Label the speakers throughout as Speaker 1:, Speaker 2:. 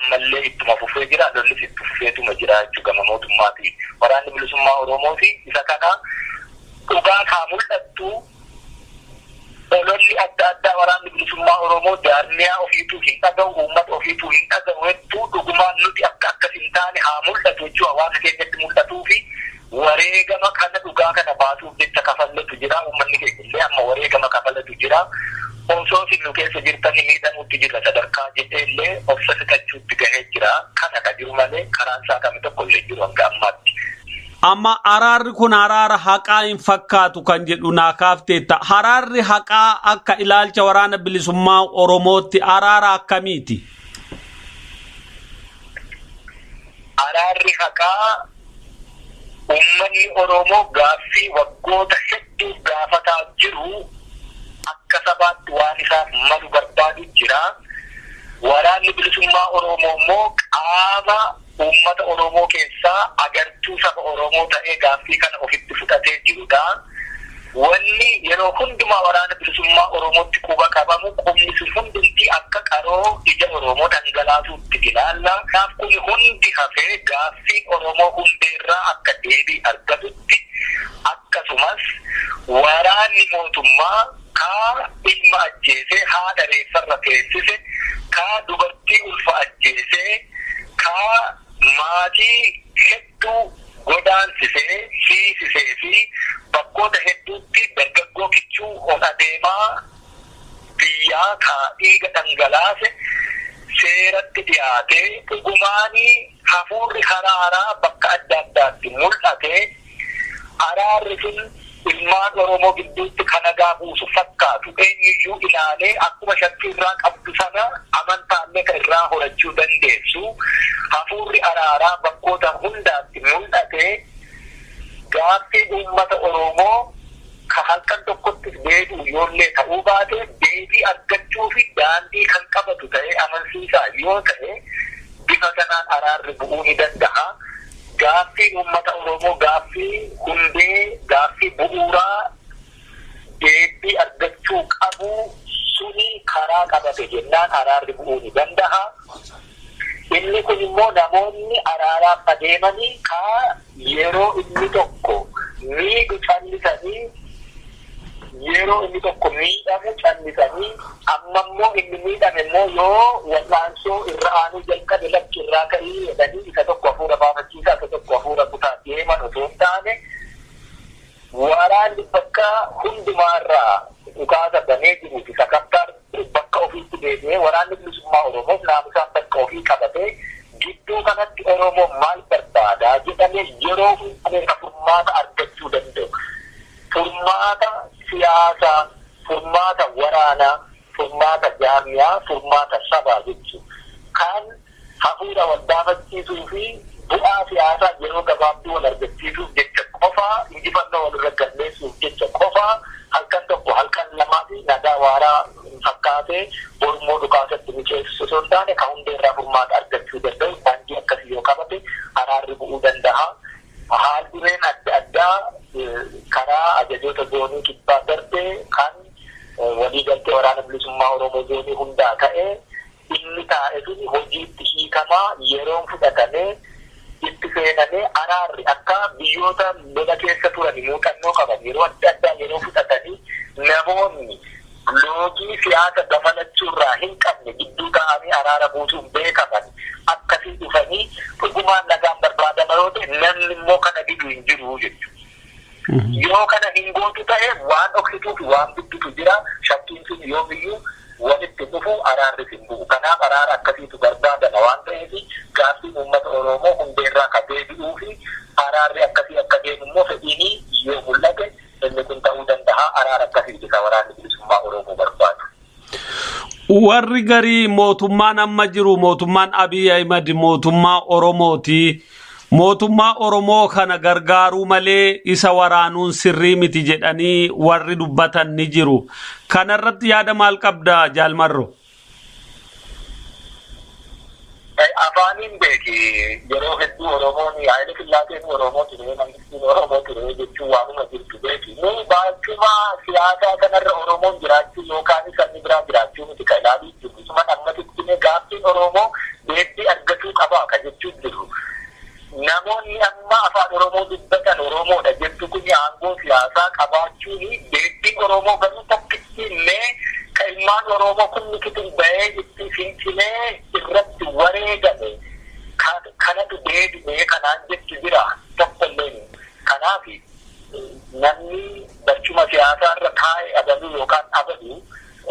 Speaker 1: Ammallee ittuma fufee jira, lollis itti fufeetuma jira jechuudha gama mootummaatiin. Waraanni Bilisummaa Oromoo fi isa kana dhugaan haa mul'attu. Lolli adda addaa Waraanni Bilisummaa Oromoo jaarmiyaa ofiituu hin dhaga'u, uummata ofiituu hin dhaga'u hedduu, dhugumaan nuti akka akkas hin taane haa mul'atu jechuu, hawaasa keenyatti mul'atuu fi wareegama kana dhugaa kana baasuuf jecha kafalletu jira. Uummanni keenya illee amma wareegama kafalletu jira. Osoo isin nu keessa jirtanii miidhamuutti jirra sadarkaa jedhee illee obsa fixachuutti gahee jira. Kana ka jiru malee karaan isaa kami tokko illee jiru hanga ammaatti.
Speaker 2: Amma araarri kun araara haqaa hin fakkaatu kan jedhu naa kaafteetta. Araarri haqaa akka ilaalcha Waraana Bilisummaa Oromootti araara akkamiiti?
Speaker 1: Araarri haqaa uummanni Oromoo gaaffii waggoota hedduu gaafataa jiru, akka sabaatti waan isaaf malu barbaadu jira. Waraanni Bilisummaa Oromoo immoo qaama uummata Oromoo keessaa agartuu saba Oromoo ta'ee gaaffii kana ofitti fudhatee jirudha. Wanni yeroo hundumaa Waraana Bilisummaa Oromootti quba qabamu, qubni sun hundumti akka qaroo ija Oromoo dhangalaasuutti ilaalla. Kanaaf kun hundi hafee gaaffiin Oromoo hundeerraa akka deebii argatutti, akkasumas waraanni mootummaa kaa ilma ajjeesee haadha reeffarra teessise, kaa dubartii ulfa ajjeesee, kaa maatii hedduu godaansisee hiisisee fi bakkoota hedduutti dargaggoo kichuu ol adeemaa biyyaa kaa dhiiga dhangalaase seeratti dhiyaatee, dhugumaanii hafuurri haraaraa bakka adda addaatti mul'ate, araarri sun ilmaan Oromoo gidduutti kan nagaa buusu fakkaatu, eenyuyyuu ilaalee akkuma shakkii irraa qabdu sana amantaallee kan irraa horachuu dandeessu, hafuurri araaraa bakkoota hundaatti mul'ate, gaaffii uummata Oromoo ka halkan tokkotti deebi'u yoollee ta'uu baate deebii argachuu fi daandii kan qabatu ta'ee amansiisaa yoo ta'e, bifa sanaan araarri bu'uu ni danda'a. Gaaffii uummata Oromoo gaaffii hundee, gaaffii bu'uuraa deebii argachuu qabu suni karaa qabate jennaan araarri bu'uu ni danda'a. Inni kun immoo namoonni araaraaf adeemanii kaa yeroo inni tokko miidhu callisanii, yeroo inni tokko miidhamu callisanii, amma immoo inni miidhame immoo yoo wal'aansoo irra aanuu jalqabe lakki irraa ka'ii jedhanii isa tokko hafuura baafachiisaa, isa tokko hafuura kutaa deeman osoo hin taane, waraanni bakka hundumaarraa dhukaasa banee jiruu fi sakattaa bakka ofiitti deebi'ee, Waraanni Bilisummaa Oromoos naamusaan bakka ofii qabatee, gidduu kanatti Oromoon maal barbaadaa jedhamee yeroo hundaa furmaata argachuu danda'u. Furmaata siyaasaa, furmaata waraanaa, furmaata jaarmiyaa, furmaata sabaa jechuudha. Kan hafuura wal gaafachiisuu fi bu'aa siyaasaa yeroo gabaabduu wal argachiisuuf jecha qofaa, injifannoo wal irra galmeessuuf jecha qofaa, halkan tokko halkan lamaa fi nagaa waaraa fakkaatee mormoo dhukaasatti miceessu osoo hin taane, kan hundeerraa furmaata argachuu danda'u daandii akkasii yoo qabate araarri bu'uu danda'a. Haal dureen adda addaa karaa ajajoota zoonii kibbaa darbee kan waliigaltee Waraana Bilisummaa Oromoo zoonii hundaa ta'ee inni taa'e sun hojiitti hiikamaa yeroon fudhatamee itti seenamee, araarri akka biyyoota lola keessa turan muuxannoo qaban yeroo adda addaa yeroo fudhatanii, namoonni loogii siyaasa dafalachuurraa hin qabne gidduu ta'anii araara buusuun beekaman akkasii dhufanii dhugumaan nagaan barbaadama yoo ta'e, namni immoo kana didu hin jiru jechuudha. Yoo kana hin gootu ta'e, waan dhoksituu fi waan biddutu jira, shakkiin sun yoomiyyuu walitti dhufu, araarri hin bu'u. Kanaaf araara akkasiitu barbaadama waan ta'eef, gaaffiin uummata Oromoo hundeerraa ka deebi'uu fi araarri akkasii akka deemu immoo fedhiin yoo mul'ate inni kun ta'uu danda'a. Araara akkasiiti kan Waraanni Bilisummaa Oromoo barbaadu.
Speaker 2: Warri garii mootummaan amma jiru, mootummaan Abiy Ahimad, mootummaa Oromooti. Mootummaa Oromoo kana gargaaruu malee isa waraanuun sirrii miti jedhanii warri dubbatan ni jiru. Kanarratti yaada maal qabda, Jaalmarro?
Speaker 1: Afaaniin beeki, yeroo hedduu Oromoon Haayile Sillaaseen Oromoo ture, Mangistiin Oromoo ture jechuun waanuma jirtu beeki. Nu baachuma siyaasaa kanarra Oromoon jiraachuu yookaan sabni biraa jiraachuu miti kan ilaaluu jirru. Isuma dhammatitti gaaffiin Oromoo Deebii argachuu qabaa kan jechuun jiru. Namoonni amma afaan Oromoo dubbatan Oromoodha jettu kun aangoo siyaasaa qabaachuun deebiin Oromoo garuu tokkitti illee kan ilmaan Oromoo kunni kitin bahee itti fincilee irratti wareegame kanatu deebi'ee kanaan jettu jira tokkollee. Kanaaf namni barcuma siyaasaa irra taa'e abaluu yookaan abaluu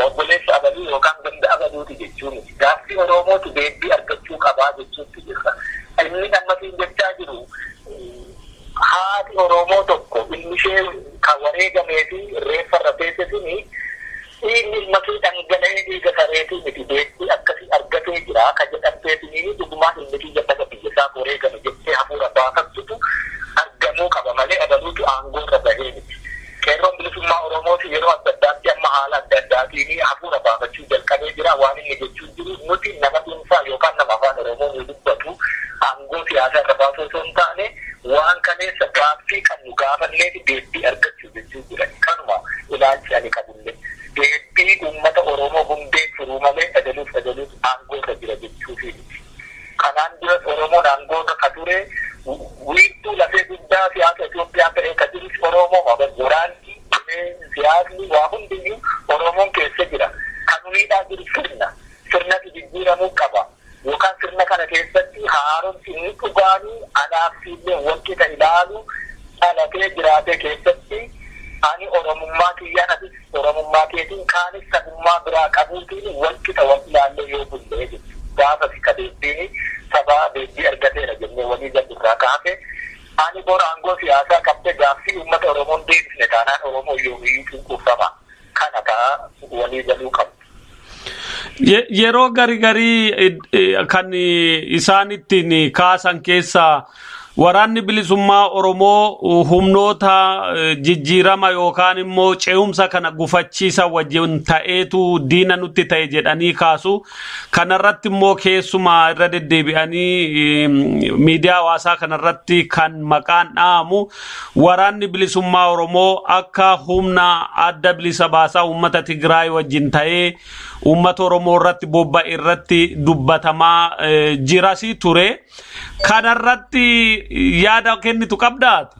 Speaker 1: obboleessa abaluu yookaan ganda abaluuti jechuun gaaffii Oromootu deebii argachuu qabaa jechuutti jirra. Inni ammasiin jechaa jiru haati Oromoo tokko ilmi ishee kan wareegamee fi reeffa irra teesse suni dhiigni ilma kee dhangala'ee dhiiga sareetii miti deebii akkasii argatee jira kan jedhamteetiniin dhugumaan ilmi kiyya bakka biyya isaa wareegame jettee hafuura baafattutu argamuu qaba malee abaluutu aangoo irra bahee miti. Qeerroon bilisummaa Oromooti yeroo adda addaatti amma haala adda addaatiin hafuura baafachuu jalqabee jira waan inni jechuu jiru nuti nama dhuunfaa yookaan nama afaan Oromoo nu dubbatu aangoo siyaasaa irra baasuu osoo hin taane waan kaleessa gaaffii qabnu gaafannee fi deebii argachuu jechuu jira. Kanuma ilaalchi ani qabullee deebii uummata Oromoo hundee furuu malee ajaluuf ajaluuf aangoo irra jira jechuufi miti. Kanaan duras Oromoon aangoo irra ka ture wiirtuu lafee guddaa siyaasa Itoophiyaa ta'ee ka jirus Oromoo waraanni siyaasni waa hundiyyuu Oromoon keessa jira. Kan miidhaa jiru sirna. Sirnatu jijjiiramuu qaba. Yookaan sirna kana keessatti haaromsi inni dhugaanii anaaf illee walqixa ilaalu dhalatee jiraatee keessatti ani Oromummaa kiyyaan atis Oromummaa keetiin kaanis sabummaa biraa qabuutiin walqixa wal ilaallee yoo bullee jechuudha. Gaafa si kadeebbiin sabaa deebii argateera jennee walii gallu irraa kaase ani bor aangoo siyaasaa qabdee gaaffii uummata Oromoon deebisne taanaan Oromoo yoomiyyuu cunqurfama. Kana kaa walii galuu qabdu.
Speaker 2: Yeroo gari garii kan isaan ittiin kaasan keessaa waraanni bilisummaa Oromoo humnoota jijjiirama yookaan immoo ce'umsa kana gufachiisa wajjin ta'eetu diina nutti ta'e jedhanii kaasu. Kanarratti immoo keessumaa irra deddeebi'anii miidiyaa hawaasaa kanarratti kan maqaan dha'amu waraanni bilisummaa Oromoo akka humna adda bilisa baasaa uummata Tigraay wajjin ta'ee uummata Oromoo irratti bobba'e irratti dubbatamaa jirasi ture. Kanarratti yaada kennitu qabdaati?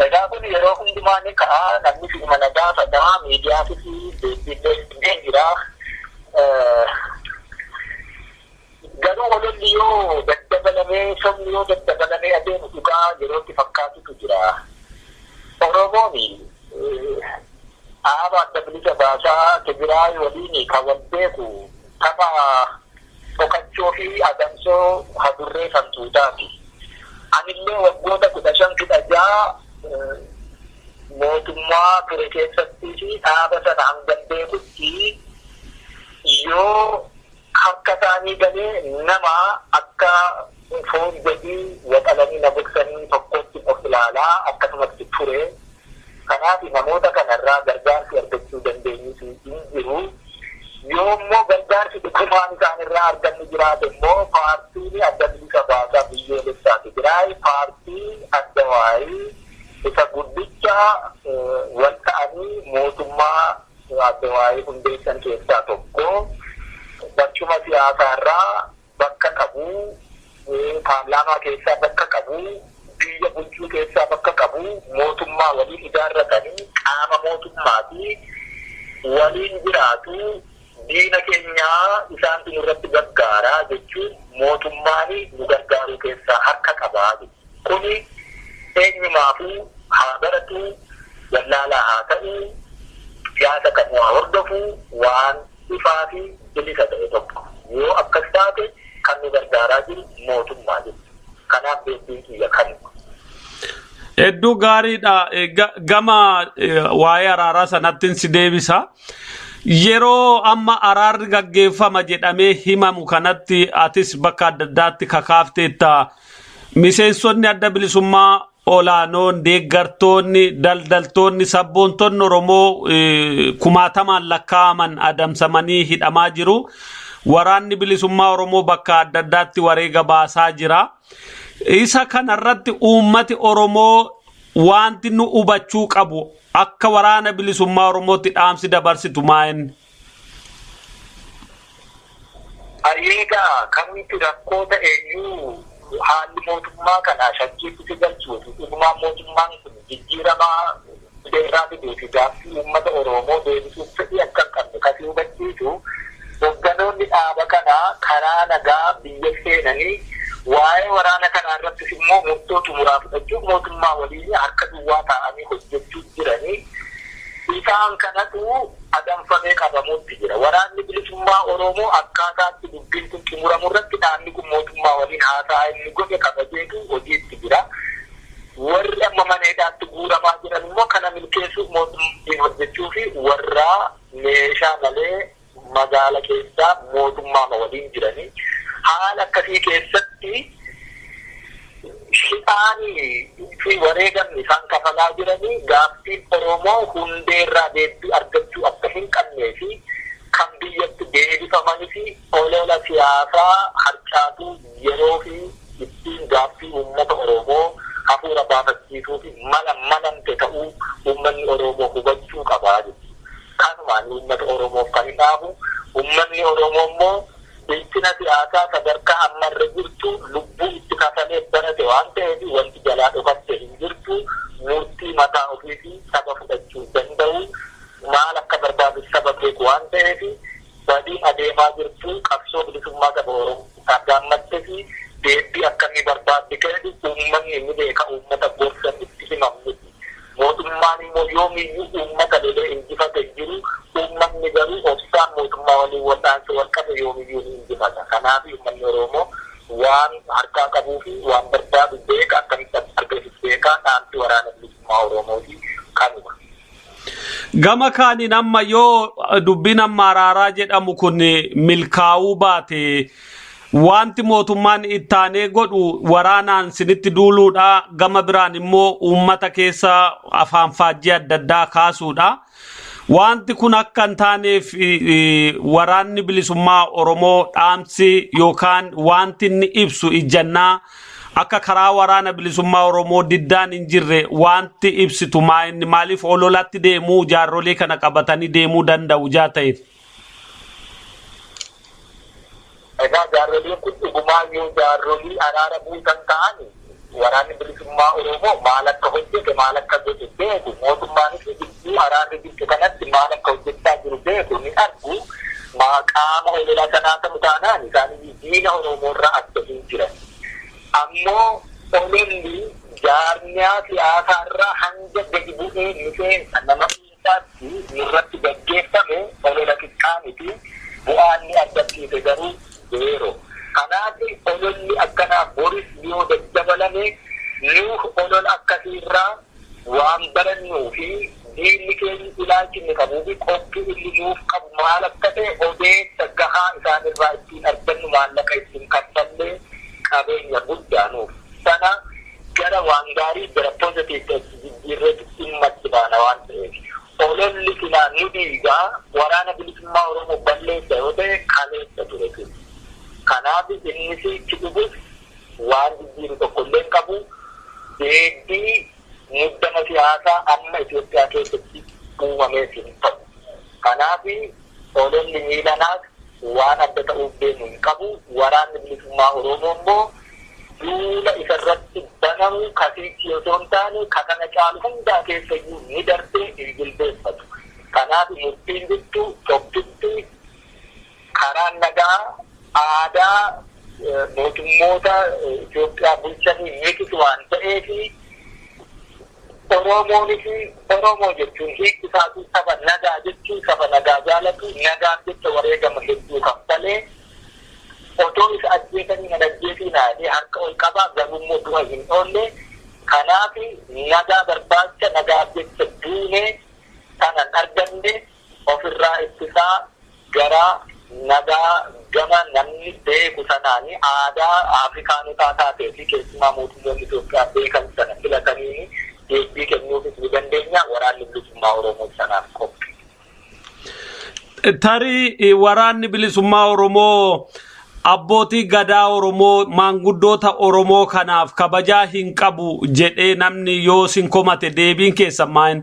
Speaker 1: Egaa kun yeroo hundumaa ni ka'a namni fiima na gaafata miidiyaafis beeksifnee jira. Garuu ololli yoo daddabalamee sobni yoo daddabalamee adeemu dhugaa yerootti fakkaatutu jira. Oromoon dhaaba adda bilisa baasaa Tigraay waliin kan wal beeku tapha dhokachoo fi adamsoo hadurree fantuutaati. Anillee waggoota 15 16 mootummaa ture keessattii fi dhaaba sana hangam beekutti yoo harka isaanii galee nama akka foon gadii waxalanii na boksanii tokkotti of ilaalaa akkasumatti ture. Kanaaf namoota kanarraa gargaarsi argachuu dandeenyus hin jiru. Yoo immoo gargaarsi dhugumaan isaan irraa argannu jiraate immoo paartiin adda bilisa baasaa biyyoolessaa Tigraay paartii adda waayii isa guddicha wal ta'anii mootummaa adda waayii hundeessan keessaa tokko barcuma siyaasaa irraa bakka qabu, paarlaamaa keessaa bakka qabu, biyya bulchuu keessaa bakka qabu, mootummaa waliin ijaarratanii qaama mootummaatii waliin jiraatu diina keenyaa isaantu nurratti gargaaraa jechuun mootummaan nu gargaaruu keessaa harka qabaa jechuudha. Kuni eenyumaafuu haa baratu, wallaalaa haa ta'u, siyaasa kan waa hordofu waan ifaa fi bilisa ta'e tokko. Yoo akkas taate kan nu gargaaraa jiru mootummaa jechuudha. Kanaaf deebiin kiyya kanuma.
Speaker 2: Hedduu gaariidha. Gama waa'ee araaraa sanattiin si deebisa. Yeroo amma araarri gaggeeffama jedhamee himamu kanatti atis bakka adda addaatti kakaafteetta. Miseensonni adda bilisummaa olaanoon deeggartoonni daldaltoonni sabboontonni Oromoo kumaatamaan lakkaa'aman adamsamanii hidhamaa jiru. Waraanni bilisummaa Oromoo bakka adda addaatti wareega baasaa jira. Isa kanarratti uummati Oromoo wanti nu hubachuu qabu akka waraana bilisummaa Oromootti dhaamsi dabarsitu maa'inni?
Speaker 1: Egaa kamtu rakkoo ta'eyyuu haalli mootummaa kanaa shakkiitti si galchuufi dhugumaan mootummaan kun jijjiiramaa deeraa fiduu fi gaaffii uummata Oromoo deebisuuf fedhii akka hin qabne kasi hubachiisu, hogganoonni dhaaba kanaa karaa nagaa biyya seenanii waa'ee waraana kanaa irrattis immoo murtoo xumuraa fudhachuuf mootummaa waliin harka duwwaa taa'anii hojjechuu jiranii, isaan kanatu adamfamee qabamuutti jira. Waraanni Bilisummaa Oromoo akkaataatti dubbiin kun xumuramu irratti dhaabni kun mootummaa waliin haasaa inni godhe kabajeetu hojiitti jira. Warri amma mana hidhaatti guuramaa jiran immoo kana milkeessuuf mootummaa hojjechuu fi warra meeshaa malee magaala keessaa mootummaa waliin jiranii, haala akkasii keessatti hidhaanii fi wareegamni isaan kafalaa jiranii gaaffiin Oromoo hundeerraa deebii argachuu akka hin qabnee fi kan biyyatti deebifamanii fi olola siyaasaa harcaatuu yeroo fi ittiin gaaffii uummata Oromoo hafuura baafachiisuu fi mala malamte ta'uu uummanni Oromoo hubachuu qabaa jechuudha. Kanumaan uummata Oromoof kan hin dhaabu, uummanni Oromoo immoo bilchina siyaasaa sadarkaa ammarra jirtu lubbuu itti kafalee barate waan ta'eef wanti jalaa dhokatte hin jirtu, murtii mataa ofii fi saba fudhachuu danda'u, maal akka barbaadu saba beeku waan ta'eef badiin adeemaa jirtu qabsoo bilisummaa saba Oromoo gaammattee fi deebii akkamii barbaadde kennu uummanni ni beeka, uummata gorsan itti himamni. Mootummaan immoo yoomiyyuu uummata lolee injifate jiru, uummanni garuu obsaan mootummaa waliin wal'aansa wal qabe yoomiyyuu ni injifata. Kanaaf uummanni Oromoo waan harkaa qabuu fi waan barbaadu beeka, akkamitti argatu beeka, dhaamsi Waraana Bilisummaa Oromooti kanuma.
Speaker 2: Gama kaaniin amma yoo dubbiin amma araaraa jedhamu kun milkaa'uu baate, wanti mootummaan ittaanee godhu waraanaan sinitti duuluudha. Gama biraan immoo uummata keessa afaan faajjii adda addaa kaasuudha. Wanti kun akka hin taaneef Waraanni Bilisummaa Oromoo dhaamsi yookaan wanti inni ibsu, ijjannaa akka karaa Waraana Bilisummaa Oromoo diddaan hin jirre wanti ibsitu maa inni? Maaliif ololatti deemuu jaarrolee kana qabatanii deemuu danda'u jaa ta'eef?
Speaker 1: Egaa jaarroliin kun dhugumaa yoo jaarrolii araara buusan ta'an, Waraanni Bilisummaa Oromoo maal akka hojjete, maal akka godhe beeku, mootummaanis gidduu araarri jirtu kanatti maal akka hojjechaa jiru beeku, ni argu. Qaama ololaa sanaa ta'u taanaan isaan diina Oromoo irraa adda hin jiran. Ammoo ololli jaarmiyaa siyaasaa irraa hanga gadi bu'ee miseensa nama dhuunfaatti irratti gaggeeffame olola xiqqaa miti. Bu'aan ni argamsiise garuu zeero. Kanaaf ololli akkanaa boris yoo daddabalame, nuuf olola akkasiirraa waan barannuu fi diinni keenya ilaalchi inni qabuu fi qophii inni nuuf qabu maal akka ta'e odeessa gahaa isaan irraa ittiin argannu, maallaqa ittiin kaffallee qabeenya guddaa nuuf sana gara waan gaarii, gara positive jijjiirreetti dhimma itti baana waan ta'eef. Ololli silaa nu dhiigaa Waraana Bilisummaa Oromoo balleessa yoo ta'e kaleessa ture kun. Kanaaf innis itti dhugus waan jijjiiru tokko illee qabu, deebii muddama siyaasaa amma Itoophiyaa keessatti uumameef hin ta'u. Kanaaf ololli miilanaas waan adda ta'uuf deemu hin qabu. Waraanni Bilisummaa Oromoo immoo duula isarratti banamu kasiichi osoo hin taane kakana caalu hundaa keessayyuu ni darbee hin jilbeeffatu. Kanaaf murtiin jirtu tokkitti, karaan nagaa aadaa mootummoota Itoophiyaa bulchanii miti waan ta'eef, Oromoonis Oromoo jechuun hiikni isaatii saba nagaa jechuun, saba nagaa jaalatu, nagaan jecha wareegama hedduu kaffalee, otoo isa ajjeesanii nan ajjeesinaa jedhee harka ol qabaa garuu du'a hin oolle. Kanaaf nagaa barbaacha, nagaa jecha duunee kanan arganne ofirraa ittisaa gara nagaa gama namni beeku sanaanii aadaa Afrikaanotaa taatee fi keessumaa mootummoonni Itoophiyaa beekan sana filatanii deebii kennuufis ni dandeenya. Waraanni Bilisummaa Oromoo sanaaf qophii.
Speaker 2: Tarii Waraanni Bilisummaa Oromoo abbootii gadaa Oromoo, maanguddoota Oromoo kanaaf kabajaa hin qabu jedhee namni yoo sin komate, deebiin keessan maal?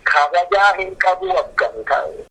Speaker 1: Kabajaa hin qabu akkami?